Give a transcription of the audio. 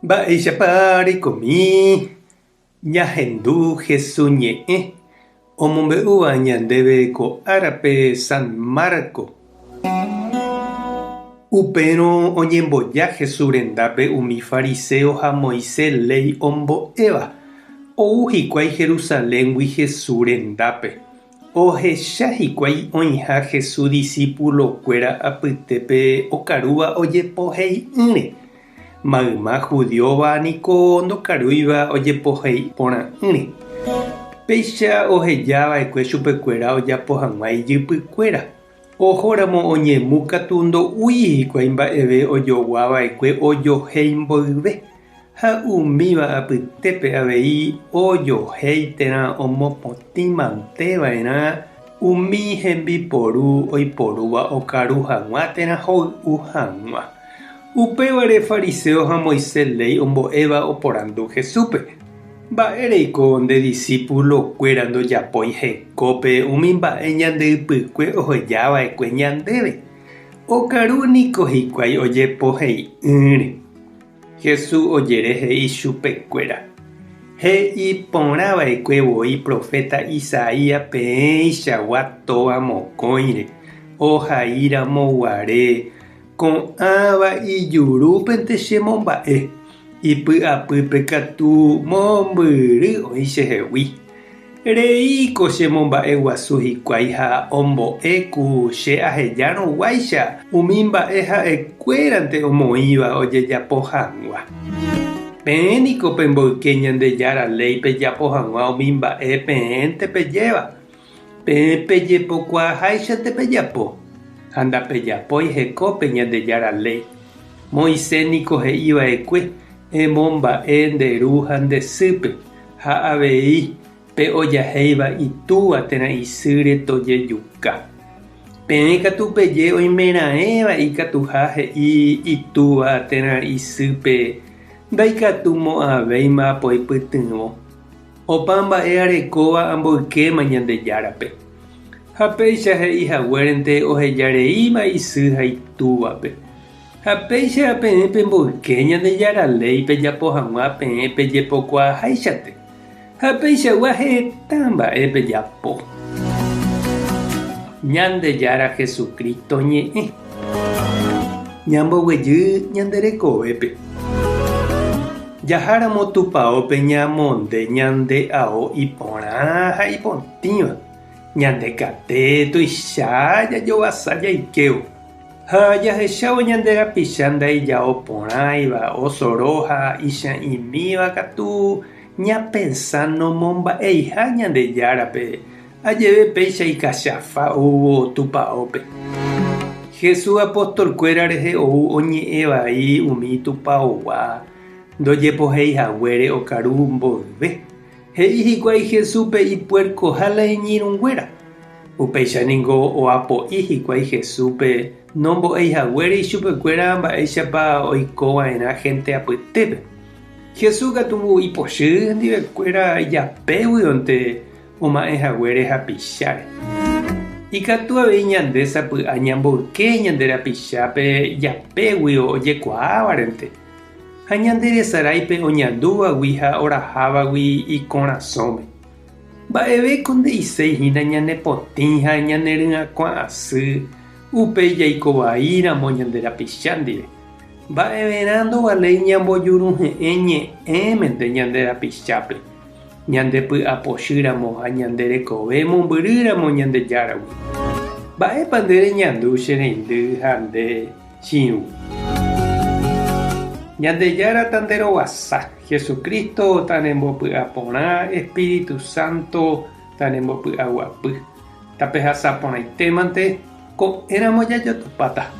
Mba'éichapa reikomi ñahendu Hesu ñe'ẽ omombe'úva ñandéve ko árape San Marco. Upérõ oñemboja Hesu rendápe umi fariséo ha Moisés léi ombo'éva. Ou hikuái Jerusaléngui Hesu rendápe. Ohecha hikuái oĩha Hesu disípulokuéra apytépe okarúva ojepohei'ỹre. Mayma judíova niko ndokarúiva ojepohéi porã'ỹre. Péicha oheja va'ekue chupekuéra ojapo hag̃ua ijypykuéra. Ohóramo oñemu katu ndo'úi hikuái mba'eve ojogua va'ekue ojohéi mboyve, ha umíva apytépe avei ojohéi térã omopotĩ mante va'erã umi hembiporu oiporúva okaru hag̃ua térã hoy'u hag̃ua. Upévare fariséo ha Moisés léi ombo'éva oporandu Jesúspe, Mba'éreiko nde disípulokuéra ndojapói hekópe umi mba'e ñande ypykue oheja va'ekue ñandéve? Okaru niko hikuái ojepohei'ỹre. Jesús ojere he'i chupekuéra, He'i porã va'ekue voi proféta Isaías peẽichagua tóva mokõire, ohai ramo guare, Ko'ãva ijurúpente chemomba'e, ipy'apýpe katu mombyry oĩ chehegui. Reíko chemomba'eguasu hikuái ha ombo'e ku che ahejárõ guáicha umi mba'e ha'ekuérante omoĩva ojejapo hag̃ua. Peẽ niko pemboyke Ñandejára léi pejapo hag̃ua umi mba'e peẽnte pejéva. Peẽ pejepokuaaháichante pejapo, ha ndapejapói hekópe Ñandejára léi. Moisés niko he'i va'ekue, Emomba'e nde ru ha nde sýpe, ha avei pe ojahéiva itúva térã isýre tojejuka. Peẽ katu peje oimeraẽva ikatuha he'i itúva térã isýpe ndaikatumo'ãvéima poipytyvõ. Opa mba'e arekóva amboykéma Ñandejárape. Ha péicha he'i haguérente oheja reíma isy ha itúvape. Ha péicha peẽ pemboyke Ñandejára léi pejapo hag̃ua peẽ pejepokuaaháichante. Ha peichagua heta mba'e pejapo. Ñandejára Jesucristo ñe'ẽ. Ñamboguejy ñande rekovépe. Jaháramo tupaópe ñamonde ñande ao iporã ha ipotĩva, ñande kate tuicha jajovasa jaikévo. Ha jahechávo ñande rapicha ndaijao porãiva, osoro ha icha'ĩmíva katu ñapensa nomomba'eiha Ñandejárape, ajeve péicha ikachafa oúvo tupaópe. Jesús apostolkuéra rehe ou oñe'ẽ vai umi tupaogua ndojepohéi haguére okaru mboyve. He'i hikuái Jesúspe ipuerkoha la iñirũnguéra. Upéicha ningo oapo'i hikuái Jesúspe nombo'éi haguére ichupekuéra mba'éichapa oiko va'erã hénte apytépe. Jesús katu ipochy hendivekuéra ijapéguionte oma'ẽ haguére hapicháre. Ikatu avei ñande sapy'a ñamboyke ñande rapichápe ijapéguio ojekuaávarente, ha ñande resaráipe oñandúvagui ha orahávagui ikorasõme. Mba'evéko nde'iséi hína ñane potĩ ha ñane ryakuã asy upéi jaiko vaíramo ñande rapicha ndive. Mba'everã ndovaléi ñambojuruhe'ẽ ñe'ẽmente ñande rapichápe, ñande py'apochýramo ha ñande rekove mombyrýramo Ñandejáragui. Mba'épa nde reñandu che reindy ha nde chiũ? Ñandejára tanderovasa, Jesucristo tanembopy'aporã, Espíritu Santo tanembopy'aguapy. Tapehasa porãitémante, ko'ẽramo jajotopáta.